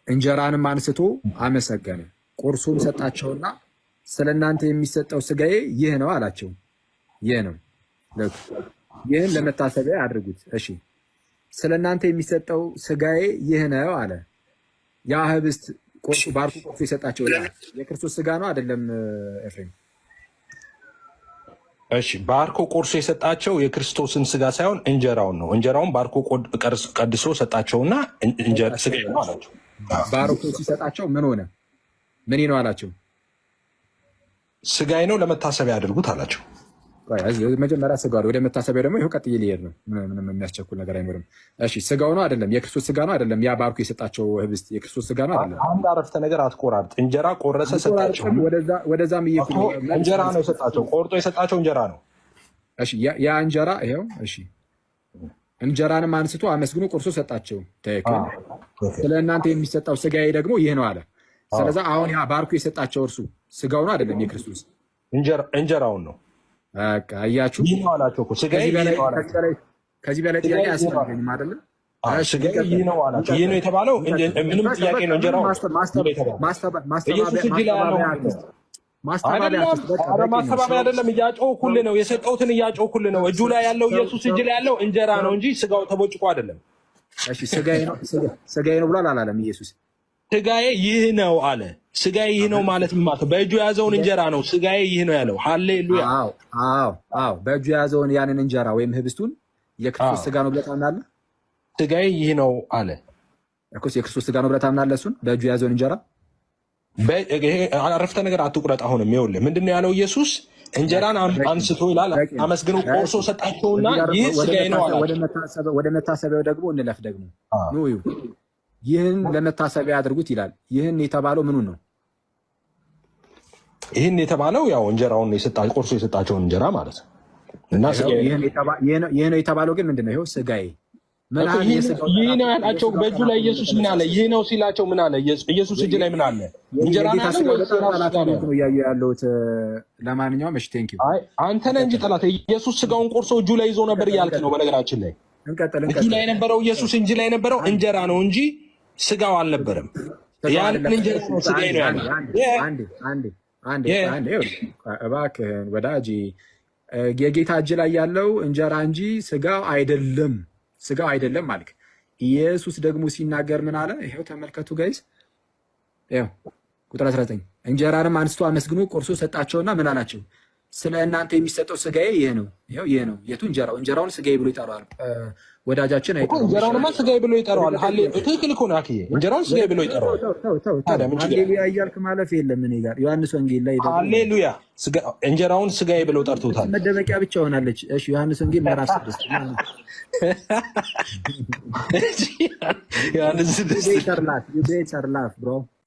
እንጀራንም አንስቶ አመሰገነ፣ ቆርሶም ሰጣቸውና ስለ እናንተ የሚሰጠው ስጋዬ ይህ ነው አላቸው። ይህ ነው፣ look፣ ይህን ለመታሰቢያ አድርጉት። እሺ፣ ስለ እናንተ የሚሰጠው ስጋዬ ይህ ነው አለ። ያ ህብስት ቆርሶ፣ ባርኮ ቆርሶ የሰጣቸው የክርስቶስ ስጋ ነው አይደለም? ኤፍሬም። እሺ፣ ባርኮ ቆርሶ የሰጣቸው የክርስቶስን ስጋ ሳይሆን እንጀራውን ነው። እንጀራውን ባርኮ ቀድሶ ሰጣቸውና ስጋ ነው አላቸው። ባርኮ ሲሰጣቸው ምን ሆነ? ምን ነው አላቸው? ስጋዬ ነው፣ ለመታሰቢያ አድርጉት አላቸው። መጀመሪያ ስጋው፣ ወደ መታሰቢያ ደግሞ ይኸው ቀጥዬ ሊሄድ ነው። ምንም የሚያስቸኩል ነገር አይኖርም። እሺ፣ ስጋው ነው አይደለም? የክርስቶስ ስጋ ነው አይደለም? ያ ባርኮ የሰጣቸው ህብስት የክርስቶስ ስጋ ነው አይደለም? አንድ አረፍተ ነገር አትቆራርጥ። እንጀራ ቆረሰ ሰጣቸው። ወደዛም እየሄድኩ ነው። እንጀራ ነው የሰጣቸው። ቆርጦ የሰጣቸው እንጀራ ነው። እሺ፣ ያ እንጀራ ይኸው። እሺ፣ እንጀራንም አንስቶ አመስግኖ ቆርሶ ሰጣቸው። ትክክል። ስለ እናንተ የሚሰጠው ስጋዬ ደግሞ ይህ ነው አለ። ስለዛ አሁን ያ ባርኮ የሰጣቸው እርሱ ስጋው ነው አይደለም? የክርስቶስ እንጀራውን ነው። በቃ አያችሁ፣ ይህ ነው አላቸው እኮ፣ ስጋዬ ይህ ነው አላቸው። ከዚህ በላይ ጥያቄ አያስፈልገኝም አይደለም? ስጋዬ ይህ ነው አላቸው። ይህ ነው የተባለው ምንም ጥያቄ ነው። እንጀራው ኢየሱስ እጅ ላይ ያለው ማስተባበያ አይደለም። እያጮህኩልህ ነው። የሰጠሁትን እያጮህኩልህ ነው። እጁ ላይ ያለው፣ ኢየሱስ እጅ ላይ ያለው እንጀራ ነው እንጂ ስጋው ተቦጭቆ አይደለም። እሺ፣ ስጋዬ ነው ብሏል አላለም ኢየሱስ? ስጋዬ ይህ ነው አለ። ስጋዬ ይህ ነው ማለት ምን ማለት ነው? በእጁ የያዘውን እንጀራ ነው ስጋዬ ይህ ነው ያለው። ሃሌሉያ። አዎ፣ በእጁ የያዘውን ያንን እንጀራ ወይም ህብስቱን የክርስቶስ ስጋ ነው ብለህ ታምናለህ? ስጋዬ ይህ ነው አለ። እኮ የክርስቶስ ስጋ ነው ብለህ ታምናለህ? እሱን በእጁ የያዘውን እንጀራ። አረፍተ ነገር አትቁረጥ። አሁንም ይኸውልህ፣ ምንድን ነው ያለው ኢየሱስ? እንጀራን አንስቶ ይላል፣ አመስግኖ ቆርሶ ሰጣቸውና ይህ ስጋዬ ነው አላቸው። ወደ መታሰቢያው ደግሞ እንለፍ። ደግሞ ይህን ለመታሰቢያ አድርጉት ይላል። ይህን የተባለው ምኑን ነው? ይህን የተባለው ያው እንጀራውን ቆርሶ የሰጣቸውን እንጀራ ማለት ነው። እና ይህ ነው የተባለው ግን ምንድን ነው? ይኸው ስጋዬ። ይህ ነው ያላቸው። በእጁ ላይ ኢየሱስ ምን አለ? ይህ ነው ሲላቸው ምን አለ? ኢየሱስ እጅ ላይ ምን አለ? እንጀራ ነው እያዩ ያለሁት። ለማንኛውም እሺ፣ thank you። አንተ ነህ እንጂ ጠላት። ኢየሱስ ስጋውን ቆርሶ እጁ ላይ ይዞ ነበር እያልክ ነው። በነገራችን ላይ እጁ ላይ የነበረው፣ ኢየሱስ እጅ ላይ የነበረው እንጀራ ነው እንጂ ስጋው አልነበረም። ያንን እንጀራ ነው ስጋዬ ነው ያለው። አንዴ እባክህን ወዳጄ፣ የጌታ እጅ ላይ ያለው እንጀራ እንጂ ስጋው አይደለም፣ ስጋው አይደለም አልክ። ኢየሱስ ደግሞ ሲናገር ምን አለ? ይኸው ተመልከቱ guys፣ ይኸው ቁጥር 19፣ እንጀራንም አንስቶ አመስግኖ ቆርሶ ሰጣቸውና ምን አላቸው? ስለ እናንተ የሚሰጠው ስጋዬ ይህ ነው። ይኸው ይህ ነው። የቱ እንጀራው? እንጀራውን ስጋዬ ብሎ ይጠራዋል። ወዳጃችን አይጠራውም። እንጀራውንማ ስጋዬ ብሎ ይጠራዋል። ትክክል እኮ ነው አክዬ። እንጀራውን ስጋዬ ብሎ ይጠራዋል። ሃሌሉያ እያልክ ማለፍ የለም እኔ ጋር። ዮሐንስ ወንጌል ላይ ሃሌሉያ፣ እንጀራውን ስጋዬ ብሎ ጠርቶታል። መደበቂያ ብቻ ሆናለች። እሺ፣ ዮሐንስ ወንጌል ምዕራፍ 6። ዮሐንስ 6። Better laugh, bro.